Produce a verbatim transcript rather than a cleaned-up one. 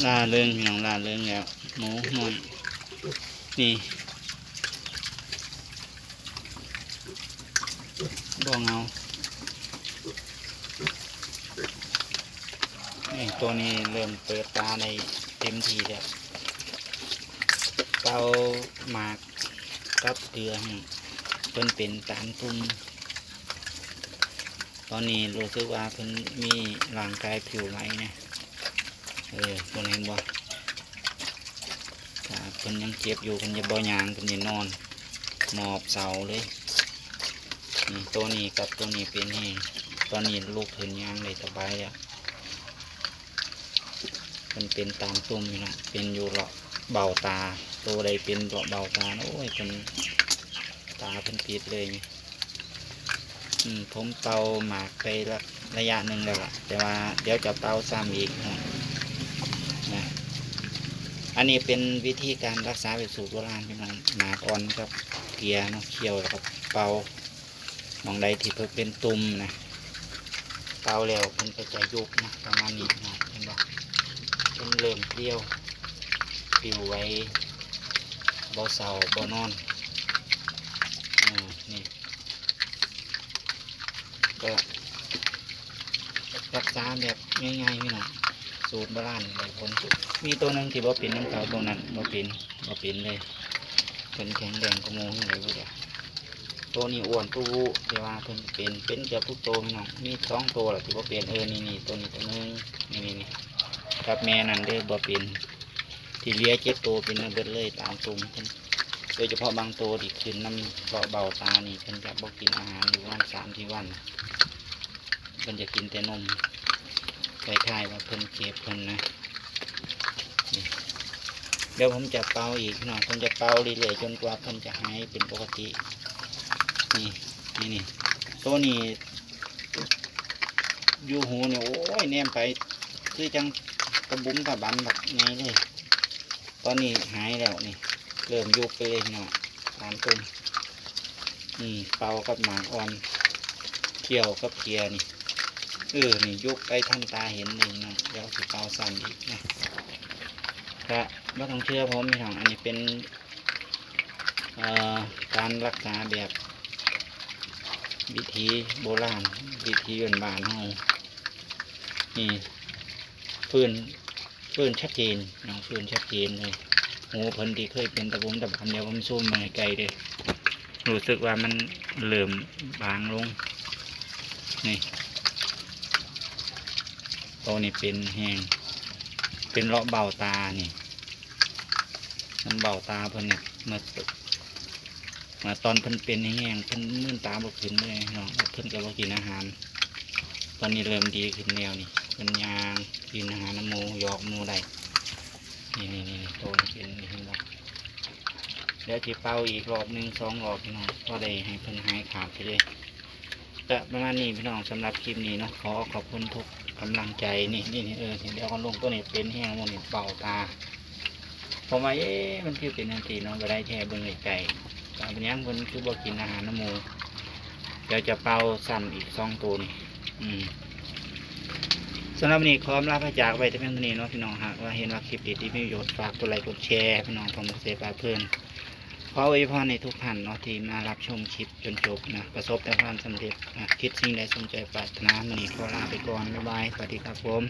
ล่าเริงพี่น้อง ล่าเริงแล้ว หมูน้อย นี่ บ่เหงา นี่ ตัวนี้เริ่มเปิดตาได้เต็มที่แล้ว เป่าหมากกับเกลือให้เพิ่นเป็นตามตุ่ม ตอนนี้รู้สึกว่าเพิ่นมีร่างกายผิวไหวนะ เออ เพิ่นเห็นบ่ ถ้าเพิ่นยังเจ็บอยู่ เพิ่นจะบ่ย่าง เพิ่นจะนอนหมอบเสาเลย นี่ ตัวนี้กับตัวนี้เป็นแฮง ตอนนี้ลุกขึ้นย่างได้สบายแล้ว เพิ่นเป็นตามตุ่มนี่นะ เป็นอยู่เลาะเบ้าตา ตัวใดเป็นเลาะเบ้าตานะ โอ้ย เพิ่น ตาเพิ่นปิดเลยนี่ อืม ผมเป่าหมากไปละ ระยะหนึ่งแล้วล่ะ แต่ว่าเดี๋ยวจะเป่าซ้ำอีกนะ นะ อันนี้เป็นวิธีการรักษาแบบสูตรโบราณพี่น้อง หมากอ่อนกับเกลือเนาะ เคี่ยวแล้วก็เป่า หม่องใดที่เพิ่นเป็นตุ่มนะ เป่าแล้วเพิ่นก็จะยุบนะ ประมาณนี้นะ เห็นบ่ เพิ่นเริ่มเปรี้ยว ปลิวไหว บ่เซา บ่นอน อ่า นี่ ก็รักษาแบบง่ายๆพี่น้อง สูตรโบราณได้ผล มีตัวหนึ่งที่บ่เป็นนำเขา ตัวนั้นบ่เป็น บ่เป็นเลย เพิ่นแข็งแรงกว่าหมู่จั่งใดบ่จัก ตัวนี้อ้วนตู้ แต่ว่าเพิ่นเป็น เป็นเกือบทุกตัวพี่น้อง มีสองตัวล่ะที่บ่เป็น เออ นี่ๆ ตัวนี้ตัวหนึ่ง นี่ๆๆ กับแม่นั่นเด้อ บ่เป็น ที่เหลือเจ็ดตัวเป็นมาเบิดเลย ตามตุ่มเพิ่น โดยเฉพาะบางตัวที่ขึ้นนำเลาะเบ้าตานี่ เพิ่นจะบ่กินอาหารอยู่ประมาณสามสี่วัน เพิ่นจะกินแต่นม คล้ายๆว่าเพิ่นเจ็บเพิ่นนะ นี่ เดี๋ยวผมจะเป่าอีกพี่น้อง ผมจะเป่าเรื่อยๆ จนกว่าเพิ่นจะหายเป็นปกติ นี่ นี่ นี่ ตัวนี้ อยู่หูเนี่ย โอ้ย แนมไป คือจังตะบุ๋มตะบ๋ำบักไงเลย ตอนนี้หายแล้วนี่ เริ่มยุบไปเลยพี่น้อง ตามตุ่ม นี่ เป่ากับหมากอ่อน เคี่ยวกับเกลือนี่ เออ นี่ ยุบไปทันตาเห็นเลยพี่น้อง เดี๋ยวสิเป่าซ้ำอีกนะ ก็บ่ต้องเชื่อผมพี่น้อง อันนี้เป็น เอ่อ การรักษาแบบวิถีโบราณ วิถีบ้านๆเฮา นี่ ฟื้น ฟื้นชัดเจนเนาะ ฟื้นชัดเจนเลย หูเพิ่นที่เคยเป็นตะบุ๋มตะบ๋ำ เดี๋ยวผมซูมมาให้ใกล้เด้อ รู้สึกว่ามันเริ่มบางลง นี่ ตัวนี้เป็นแฮง เป็นเลาะเบ้าตานี่ มันเบ้าตาเพิ่นเนี่ย เมื่อ เมื่อตอนเพิ่นเป็นแฮง เพิ่นมื่นตาบ่ขึ้นเลยเนาะ เพิ่นก็บ่กินอาหาร ตอนนี้เริ่มดีขึ้นแล้วนี่ เพิ่นย่าง กินอาหารนำหมู่ หยอกหมู่ได้ นี่ๆๆ ตัวนี้เป็น นี่เห็นบ่ เดี๋ยวสิเป่าอีกรอบหนึ่งสองรอบพี่น้อง พอได้ให้เพิ่นหายขาดไปเลย ก็ประมาณนี้พี่น้อง สำหรับคลิปนี้เนาะ ขอขอบคุณทุกกำลังใจ นี่ นี่ นี่ เออ เดี๋ยวก็ลงตัวนี้เป็นแฮง หมู่นี่เบ้าตา ผมว่า เอ๊ะ มันคือเป็นจังซี่เนาะ บ่ได้แท้ เบิ่งไกลๆ ก็เป็นหยังเพิ่นคือบ่กินอาหารนำหมู่ เดี๋ยวจะเป่าซ้ำอีกสองตัวนี่ อืม สำหรับวันนี้ขอลาพระจากไว้แต่เพียงเท่านี้เนาะพี่น้อง หากว่าเห็นว่าคลิปดีๆมีประโยชน์ ฝากกดไลค์กดแชร์พี่น้อง ผมเกษตรพาเพลิน ขออวยพรให้ทุกท่านเนาะที่มารับชมคลิปจนจบนะ ประสบแต่ความสำเร็จนะ คิดสิ่งใดสมใจปรารถนา มื้อนี้ขอลาไปก่อน บ๊ายบาย สวัสดีครับผม